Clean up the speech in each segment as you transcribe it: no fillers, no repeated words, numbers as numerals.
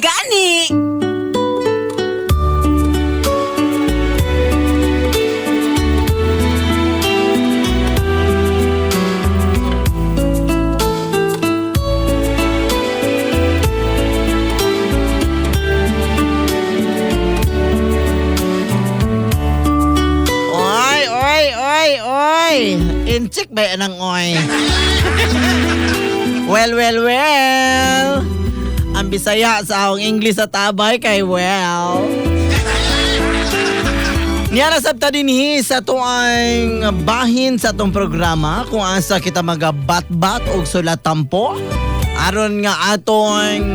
Gani. Oy, oy, oy, oy. Inchik ba yan ang oy? Well, well, well. Ang Bisaya sa akong English sa tabay kay well. Niya nasabta dinhi sa tuang bahin sa atong programa kung asa kita magabat-bat og sulat tampo aron nga atong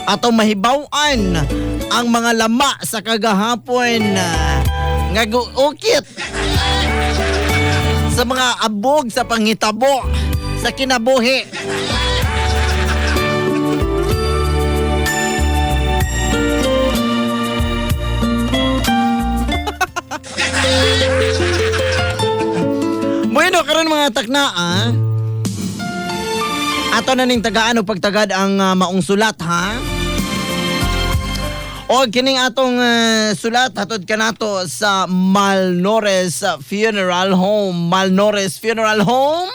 atong mahibaw-an ang mga lama sa kagahapon nga guukit sa mga abog sa panghitabo sa kinabuhi. Bueno, karon mga takna ah. Ato na ning tagaan o pagtagad ang maong sulat ha. O kining atong sulat hatod kanato sa Malnores Funeral Home. Malnores Funeral Home.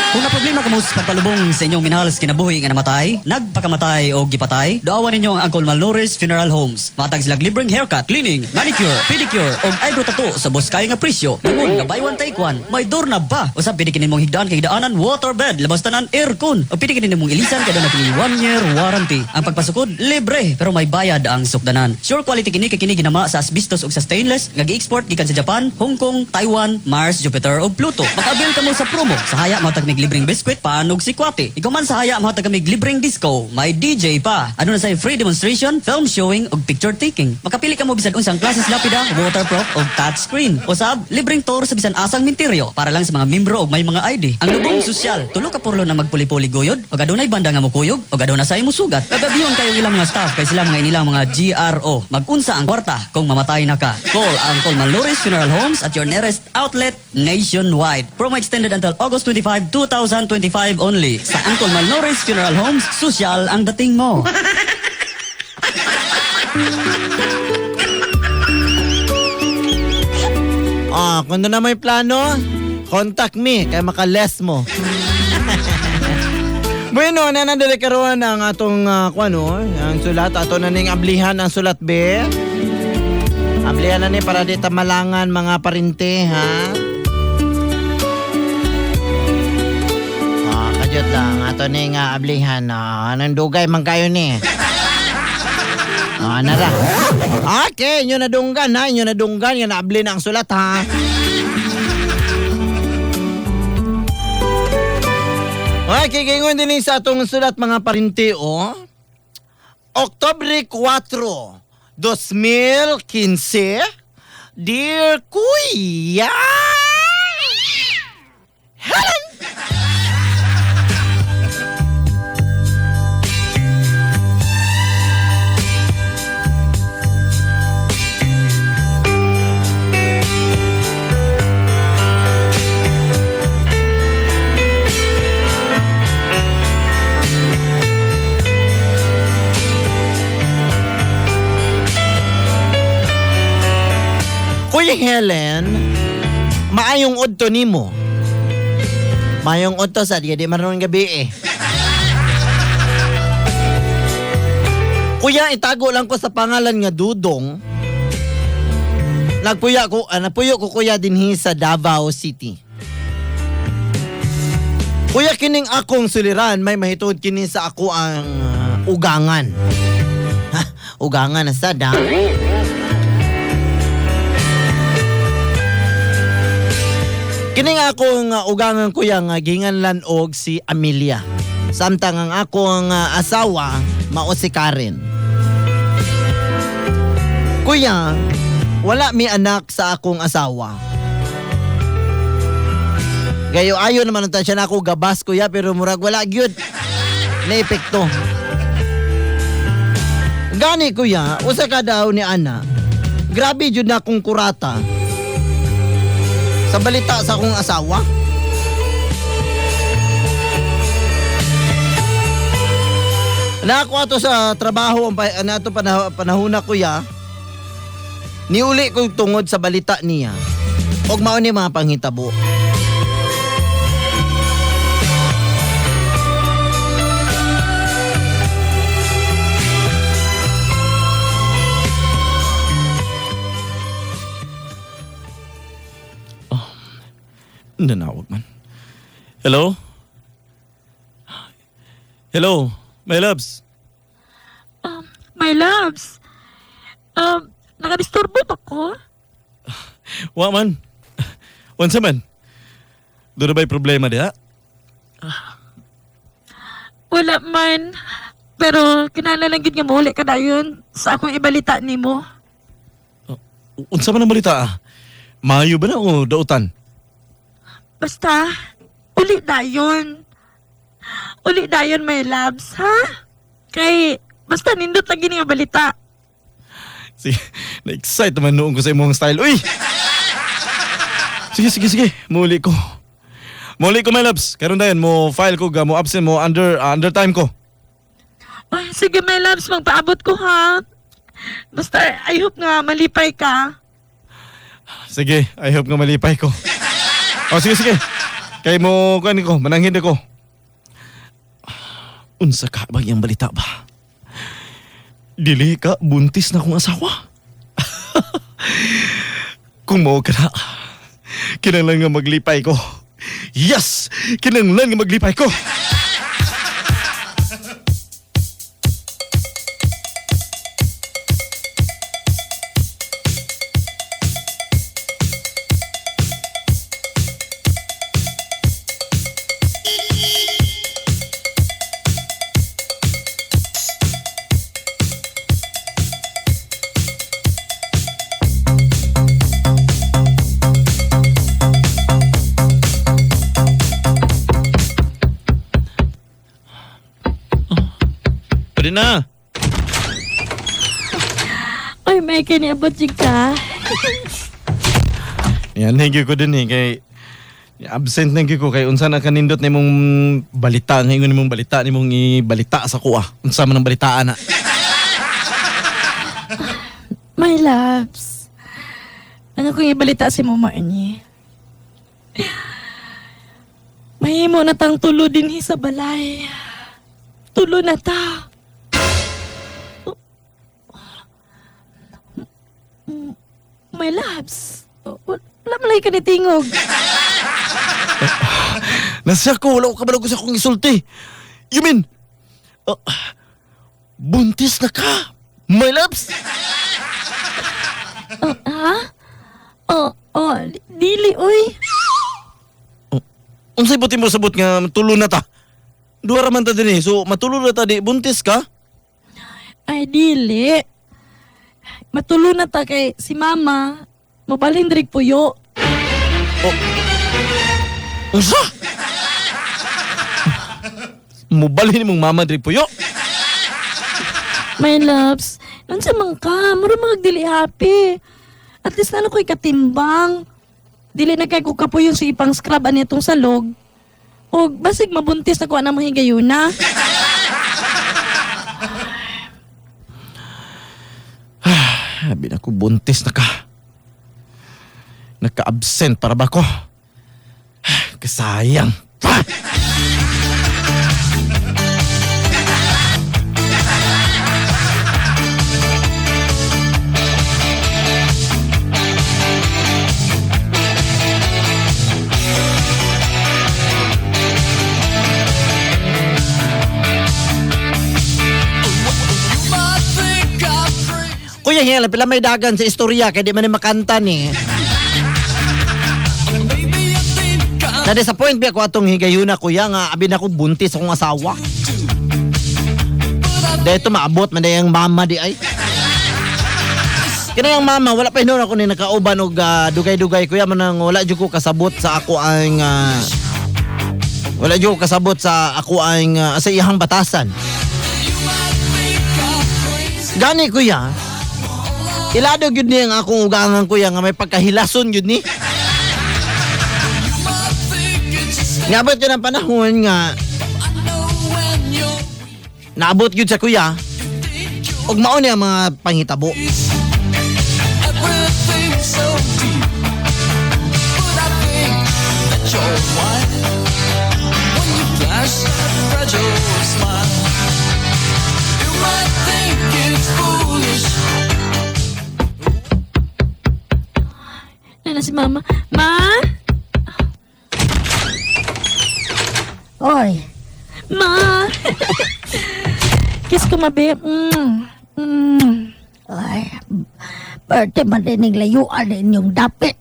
Kung na problema kamo sa pagpalubong sa inyong minahal sa kinabuhi nga namatay, nagpakamatay o gipatay, duawan ninyo ang Uncle Malnores Funeral Homes. Matag sila libreng haircut, cleaning, manicure, pedicure o eyebrow tattoo sa boss kayo nga presyo. Ingon nga buy one take one, may door na ba? Usab pwede kini mong higdaan kay higdaanan water bed, labas tanan aircon. O pwede kini mong ilisan kay doon na 1 year warranty. Ang pagpasukod libre pero may bayad ang sukdanan. Sure quality kini kay kini ginama sa asbestos ug sa stainless nga gi-export gikan sa Japan, Hong Kong, Taiwan, Mars, Jupiter ug Pluto. Makabil kamo sa promo. Sa haya mo mig libreng biskwit, panog sikwate. Ikaw man sa haya mo mig libreng disco, may DJ pa. Ano na sa free demonstration, film showing ug picture taking. Makapili kamo bisan unsang klases lapida, waterproof ug touchscreen. Usab, libreng tour sa bisan asang minteryo para lang sa mga membro ug may mga ID. Ang lubong sosyal, tulo ka purlo na magpuli-puli guyod, ug adunay banda nga mokuyog, ug aduna sa imo sugat. Kagabiyon kayo ilang mga staff kay sila mga inilang mga GRO. Magunsa ang kwarta kung mamatay na ka. Call Uncle Malnores Funeral Homes at your nearest outlet nationwide. Promo extended until August 25, 2025 only. Sa Uncle Malnores Funeral Homes, sosyal ang dating mo. Ah, kung na may plano, contact me kay maka-less mo. Bueno, na nandali karon ang atong kuano, ang sulat ato na ning ablihan ang sulat be. Ablihan na ni para di ta malangan mga parinte ha. Ah, kadyot lang ato ning ablihan nandugay man kayo ni. Ah, nara. Okay, inyo nadunggan ha, inyo nadunggan nga naabli na ang sulat ha. Okay, gayon din sa atong sulat mga parinti, oh. Oktobre 4, 2015. Dear Kuya Helen! Kuya Helen, maayong udto nimo. Maayong udto sa di maron gabi eh. Kuya, itago lang ko sa pangalan nga Dudong. Nagpuyo ko kuya dinhi sa Davao City. Kuya, kining akong suliran may mahitungod kini sa ako ang ugangan. Ha, ugangan na sad ha. Kini nga akong ugangan kuya nga ginganlan og si Amelia. Samtang ang akong asawa mao si Karen. Kuya, wala mi anak sa akong asawa. Gayo ayo naman unta siya na ako gabas kuya pero murag wala gyud. Na epekto. Gani kuya, usa ka daw ni ana. Grabe jud na akong kurata. Sa balita sa akong asawa. Nako ato sa trabaho ang nato panahona kuya. Niuli ko tungod sa balita niya. Og mao ni mga panghitabo. Oh, nanawag man. Hello? Hello, my loves. My loves, nakadisturbo ba ko? Wa man. Unsa man? Doon ba'y problema diha? Wala man. Pero kinahanglan lang gid nga mahuli ka dayon sa akong ibalita nimo. Unsa man ang balita ah? Maayo ba na o dautan? Basta, uli dayon. Uli dayon, my loves, ha? Kay, basta nindot lang gini nga balita. Sige, na-excite naman noon ko sa imong style. Uy! Sige, sige, sige. Muli ko. Muli ko, my loves. Karon dayon mo file ko, ga, mo absent, mo under time ko. Ay, sige, my loves, magpaabot ko, ha? Basta, I hope nga malipay ka. Sige, I hope nga malipay ko. O, sige, sige. Kay mo, kuan ko, mananghin ko. Unsa ka ba iyang balita ba? Dili ka, buntis na kong asawa. Kung mao ka na, kinanglan nga maglipay ko. Yes! Kinanglan nga maglipay ko! Pwede na. Ay, may kiniabot jig ka. Yan, thank you ko din eh. Kay, absent na ko kay unsa na kanindot na imong balita, ngayon nimong balita, nimong ibalita sa kuha. Unsa man ang balitaan na. My loves, ano kung ibalita si mama niya? Mahimo na tang tulo din hi sa balay. Tulo na ta. My loves, wala malay ka ni tingog. Nasa ko, wala ko kabalo ko sa akong isulti. You mean, buntis na ka, my loves? Oh, ha? Oh, oh, dili, uy. Unsay buti mo sabot nga tulo na ta? Duha ra man ta din eh. So matulo na ta di buntis ka? Ay, dili. Matulo na ta kay si mama. Mabalhin diri puyo. Unsa? Mubalhin imong mama diri puyo. My loves, unsa man ka, mura mga dili happy. At least na ko'y katimbang. Dili na kay ko kapuyo sa ipang scrub ani itong salog. O basig mabuntis na ko anang mga higayuna. Sabi na ko, buntis na ka. Nagka-absent para ba ko? Kasayang. Ah! Kuya Hel, pila may dagan sa istorya kay di man ni makanta ni. Na-disappoint ba ako atong higayuna kuya nga abi na ko buntis akong asawa. Dahil maabot man ang mama di ay. Kina yung mama wala pa hinuon ako ni nakauban og dugay-dugay kuya man ang wala jud ko kasabot sa ako ang wala jud ko kasabot sa ako ang sa iyang batasan. Gani kuya, ilado gyud ni ang akong ugangan kuya nga may pagkahilason gyud ni. Ngabot yun ang panahon nga Naabot gyud sa kuya. Ug mao ni ang mga panghitabo. Everything's so deep. But I think that you're wine when you flash that fragile smile. You might think it's foolish. Nana si mama. Ma? Oy, Ma! Kiss ko, mabe. Ay, pwede man din ning layuan inyong dapit.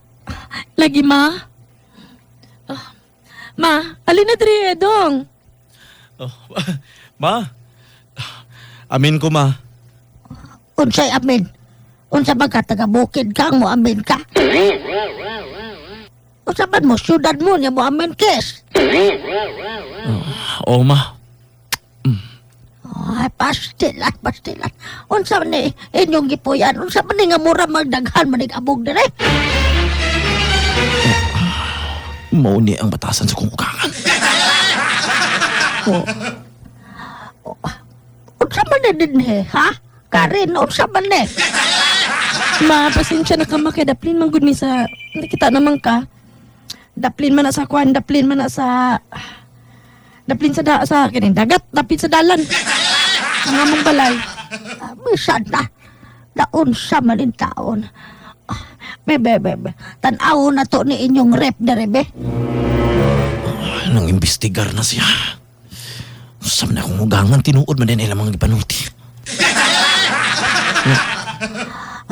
Lagi, ma. Ah, ma, alin na diri, dong. Oh, ma. Amin ko, ma. Unsay amin? Unsa ba ka taga bukid ka mo amin ka? Unsa man mo syudad mo niya mo amin kes? Oh, ma. Ay, pastilan, pastilan. Unsa man ni inyong gipuyan? Unsa man ni nga mura magdaghan manig abog dire? Mao ni ang batasan sa kong ugangan. Unsa man ni dinhi, ha? Karin, unsa man ni? Ma, pasensya na ka, ma. Kay daplin man gud mi sa... Nakita naman ka. Daplin man na sa kwan, daplin man na sa... Daplin sa da, sa kining dagat, daplin sa dalan. Ang among balay. Ah, bisan na. Naunsa man in taon. Ah, Bebe, bebe. Tan-aw na to ni inyong rep dire, be. Ay, nang imbestigar na siya. Sa man akong ugangan, tinuod man din ilang mga gipanuti.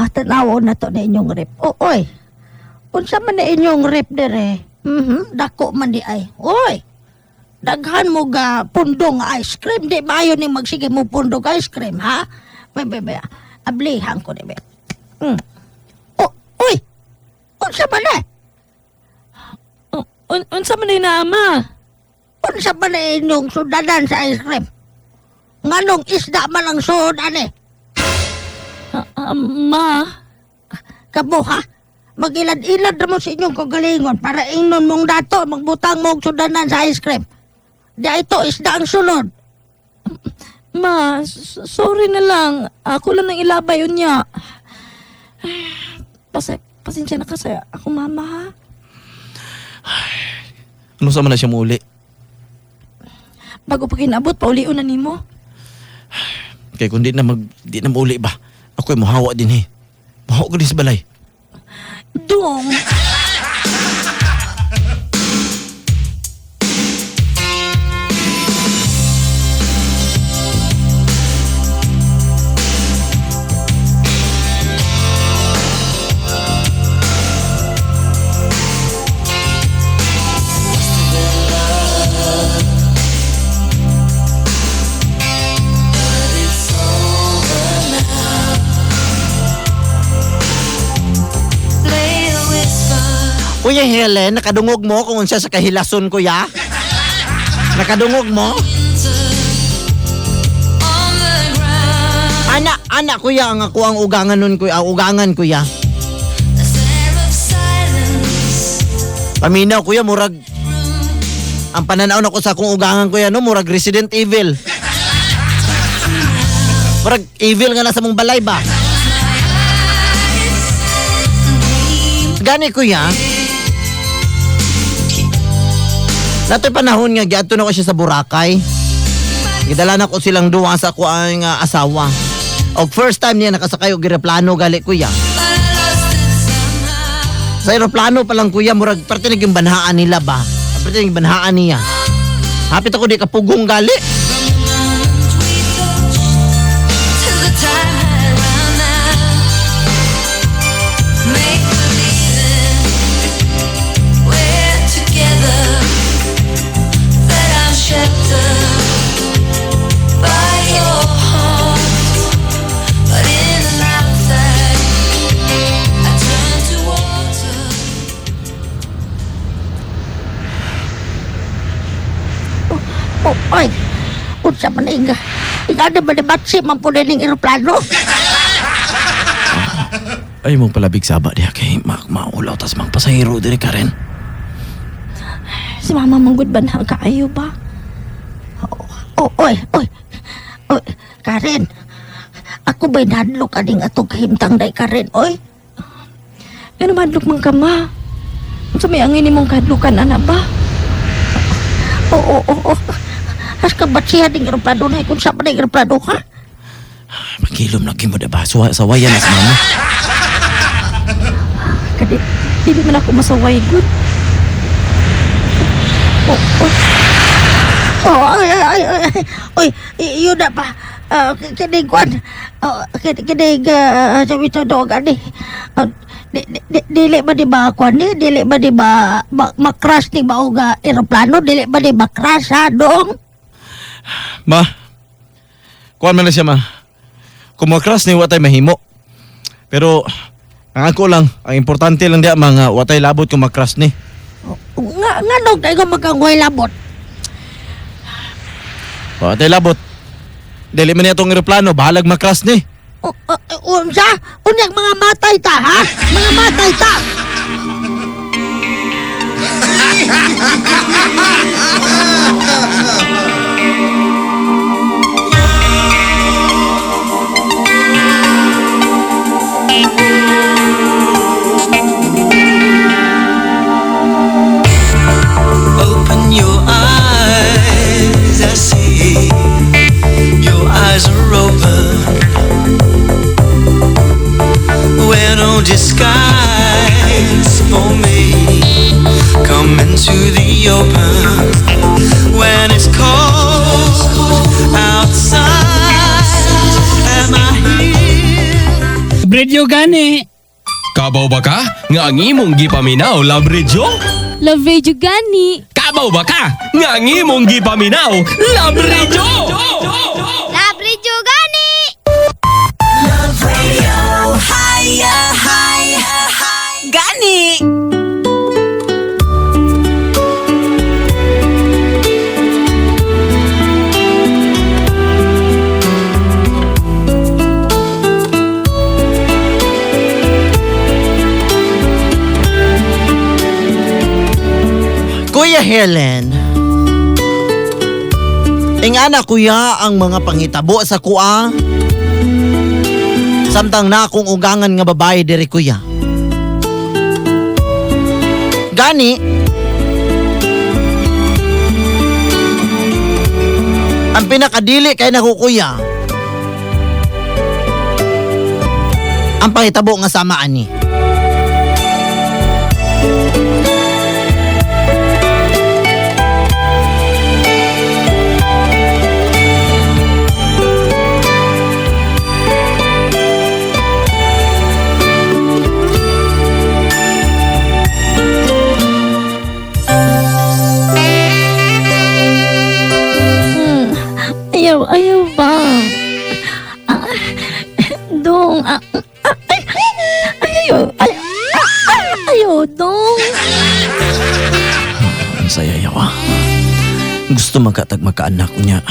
Ah, tan-aw na to ni inyong rep. O, oy. Unsa man ni inyong rep dire? Dako man di ay. Oy. Daghan mo ga pundong ice cream. Di maayo ni magsige mo pundong ice cream, ha? Bebe, bebe. Ablihan ko ni be. O, oy. Unsa man ni? Unsa man ni na, ma? Unsa man ni inyong sudanan sa ice cream? Nganong isda man ang suod ani? Ah, ah, ma. Kamo ha? Magilad-ilad na mo sa inyong kagalingon para ingnon mong dato magbutang mo og sudanan sa ice cream. Di ito isda ang sulod. Ma, sorry na lang. Ako lang nang ilabay unya. Pasensya na kasi ako, mama, ha? Ano sa man na siya muli? Bago pa kinabot, paulion na nimo. Kay kung di na mauli ba, ako'y muhawa din eh. Muhawa ko din sa balay. Dong! Kuya Helen, nakadungog mo kung unsa sa kahilason kuya? Nakadungog mo? Ana, ana kuya, ang ako ang ugangan nun kuya, ang ugangan kuya. Paminaw kuya, murag ang pananaw nako sa akong ugangan kuya no, murag Resident Evil. Murag evil nga nasa mong balay ba? Gani kuya. Natoy panahon nga giadto na ko siya sa Boracay. Gidala na ko silang duwa sa ako ang asawa. Og first time niya nakasakay og eroplano gali kuya. Sa eroplano pa lang kuya, murag parte naging banhaan nila ba? Parte naging banhaan niya. Hapit ako di kapugong gali. Oh, oy. Unsa man inga? Ikaw di ba ni Batsi man po ning eroplano? Ay mong palabig saba diha kay maulaw tas mang pasahero diri Karen. Si mama manggod ba na kaayo ba? Oh, oy, oy. Oy, Karen. Ako ba'y nahadlok aning atong kahimtang day, Karen, oy? Ano madlok man ka, ma? Unsa may angin nimong kahadlukan, ana ba? Oo, oo, oo. Has ka ba't siya ding eroplano na kung saan ba na eroplano, ha? Magilom lagi mo diba? Sawayan na sa mama. Kadi, dili man ako masaway, good. Oh, oh. Oh, ay, ay, ay, ay. Oy, yun na pa. Ah, kining kwan. Oh, kining sabi ito doon ani. Ah, dili ba di ba kwan ni? Dili ba di ba ma-crash ni ba og eroplano? Dili ba di ba crash ha, dong? Ma, kuan man na siya ma. Kung makras ni watay mahimo. Pero ang ako lang, ang importante lang diya mga watay labot kung makras ni. Nga nga dong kay ko magkangway labot. Watay labot. Dili man niya itong eroplano, bahalag makras ni. Oh, oh, unsa? Unyang mga matay ta, ha? Mga matay ta. Open your eyes, I see your eyes are open. Where no disguise for me, come into the open. When it's cold outside, am I here? Radio gani. Kabaw ba ka nga ang imong gipaminaw Love Radio? Love Radio gani. Kabaw ba ka nga ang imong gipaminaw Love Radio? Love Radio gani. Gani! Kuya Helen, ingana kuya ang mga pangitabo sa kuha. Samtang na akong ugangan nga babae diri kuya. Gani, ang pinakadili kay nako kuya, ang pangitabo nga sama ani. Ayaw, ayaw ba? Ah, dong, ay, ay, ayaw, ay, ay, ayaw, dong. Ang saya yaw ah. Gusto magkatag magkaanak ko niya.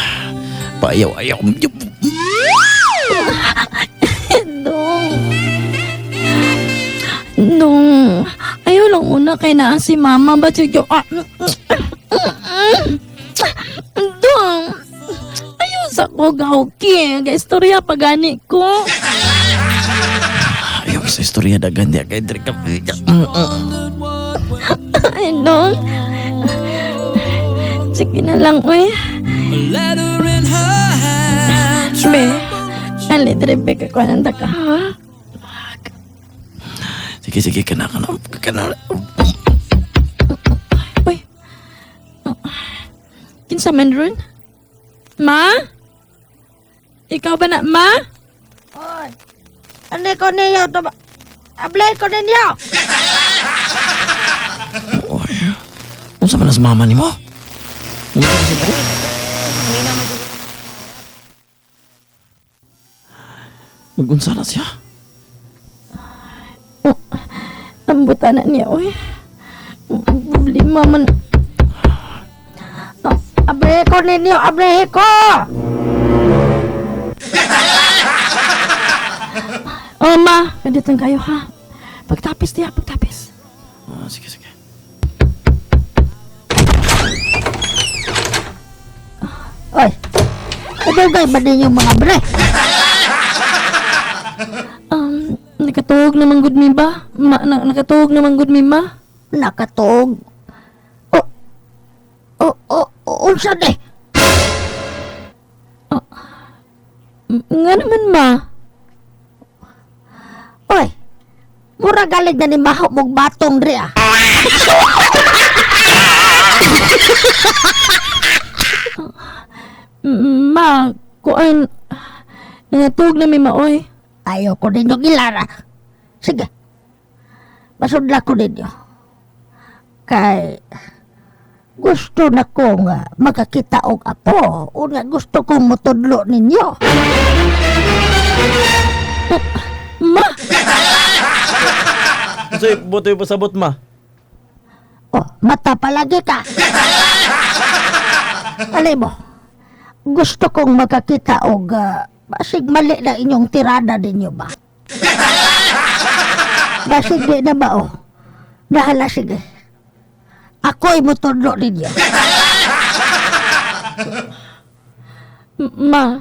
Paayaw ayaw. Dong. Dong, ayaw lang una kay naa si mama. Ba't yung, dong, ayaw sa ko gawki. Ga-istorya pa gani ko. Ayaw sa istorya dagan diya kay Drake. Ay, dong. Sige na lang, uy. Letter in her hand. Be, ali, Rebecca, kuha ka, ha? Sige sige kana kana kana. Uy. Kinsa man ron? Ma? Ikaw ba na, ma? Oy. Ano ko niyo to ba? Ablay ko ninyo. Oy. Unsa man na sa mama nimo? Magunsa na siya. Oh, Ambutan na niya, uy. Problema man. Ablay ko ninyo, ablay ko. Oh, ma. Ganito kayo, ha? Pagtapis niya, pagtapis. Ah, sige sige. Oy. Kadugay ba ninyo mga bre? Nakatuog naman gud mi ba? Ma, nakatuog naman gud mi, ma. Nakatuog. O, o, o, o, unsa de? Nga naman, ma. Oy, mura galing na ni Maho mong batong dre ah. Ma, kuan nangatuog na mi, ma, oy. Ayaw ko ninyo gilara. Sige, masudla ko ninyo. Kay gusto na ko nga makakita og apo. Una gusto kong mutudlo ninyo. Ma! So, butoy pasabot, ma. Oh, mata palagi ka. Alam mo, gusto kong makakita og basig mali na inyong tirada ninyo ba? Basig di na ba oh? Nahala sige. Ako'y mutudlo ninyo. Ma.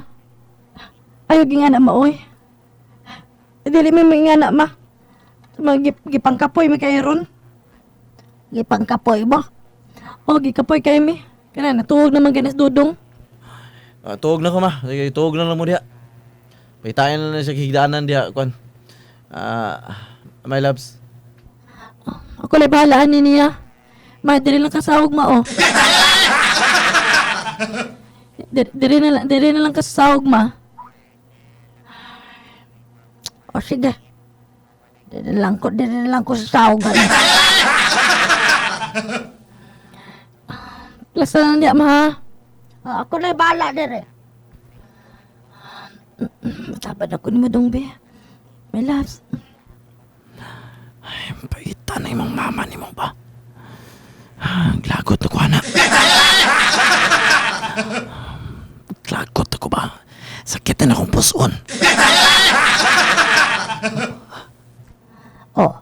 Ayaw gingana, ma, oy. Dili mi mingana, ma. Mga gipangkapoy mi kayo ron. Gipangkapoy mo? O, gikapoy kayo mi. Kana, natuog naman ganas Dudong. Tuog na ko, ma. Sige, tuog na lang mo diha. Pagitayan na lang sa higdanan diha, kwan. My loves. Ako lang bahalaan ni niya. Ma, dili lang kasawag, ma, oh. Dili na lang kasawag, ma. O sige. Dili na lang ko sa sahog. Plasa na niya, ma, ha? Ah, ako na bahala dire. Matabad ako ni Madong, be. My loves. Ay, paita na imong mama ni mo ba? Ah, lagot na ko, ana. Lagot ako ba? Sakit na akong puson. Oh.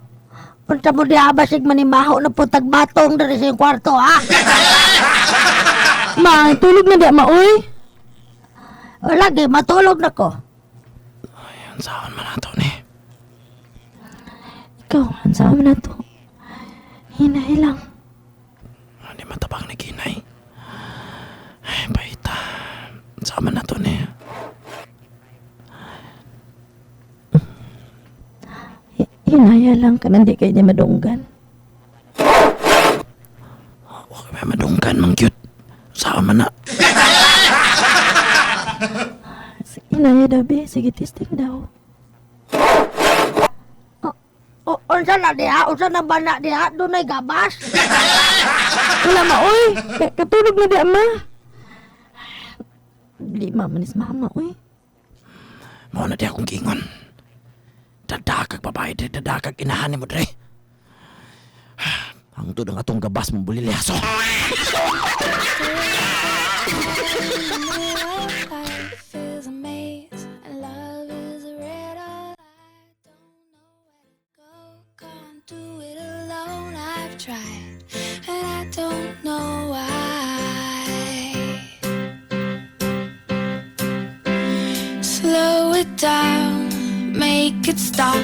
Unsa mo diha basig manimaho na po tagbatong diri sa iyong kwarto, ha? Ma, tulog na di, ma, oy. O lagi, matulog na ko. Ay, unsaon man ato ni? Ikaw, unsaon man ato? Hinay lang. Hindi matabang ni Kinay. Ay, paita. Unsaon man ato ni? Hinaya lang ka nang di kayo niya madunggan. Huwag may madunggan, mang cute. Unsaon man na? Sige, hinaya daw, be. Sige, testing daw. O, unsa na diha? Unsa na ba na diha? Dunay gabas? Wala, ma, oy. Katulog na di, ma. Lima manis mama, oy. Mao na di akong gingon. Dadakag babae, dre, dadakag inahan mo, dre. Ang tudong atong gabas mong bulilyaso. Life is a maze and love is a riddle. I don't know where to go, can't do it alone. I've tried and I don't know why. Slow it down, make it stop,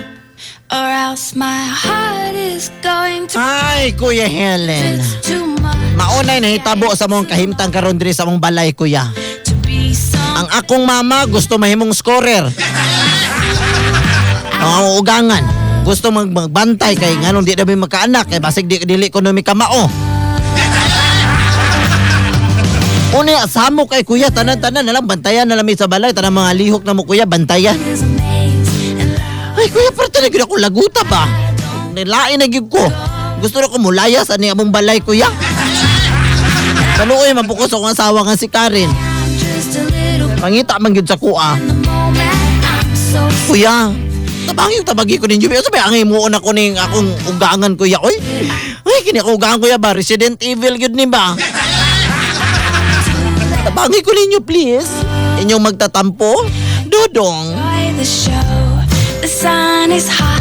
or else my heart is going to. Ay, Kuya Helen. It's too much Maunay nahitabo sa mong kahimtang karon diri sa mong balay, kuya. to be some. Ang akong mama gusto mahimong scorer. Ang akong ugangan gusto magbantay kay nganong di na mi makaanak kay basig di dili ko mi kamao. Unya samo kay kuya, tanan-tanan na lang bantayan na lang mi sa balay, tanan mga lihok na mo kuya bantayan. Is a maze and Ay kuya, pero talaga ako laguta ba? Nilain na gyud ko. Gusto na ko mulaya sa ni among balay kuya. Kaluoy man po ko sa akong asawa nga si Karen. I'm just a little Mangita man gyud sa kuha. in the moment. I'm so Kuya, tabangin tabagi ko ninyo. Sabi, ang himuon ako ning akong ugangan kuya. Oy, ay, kini ako ugangan kuya ba? Resident Evil gyud ni ba? Tabangin ko ninyo, please. Inyong magtatampo. Dudong. enjoy the show. The sun is hot.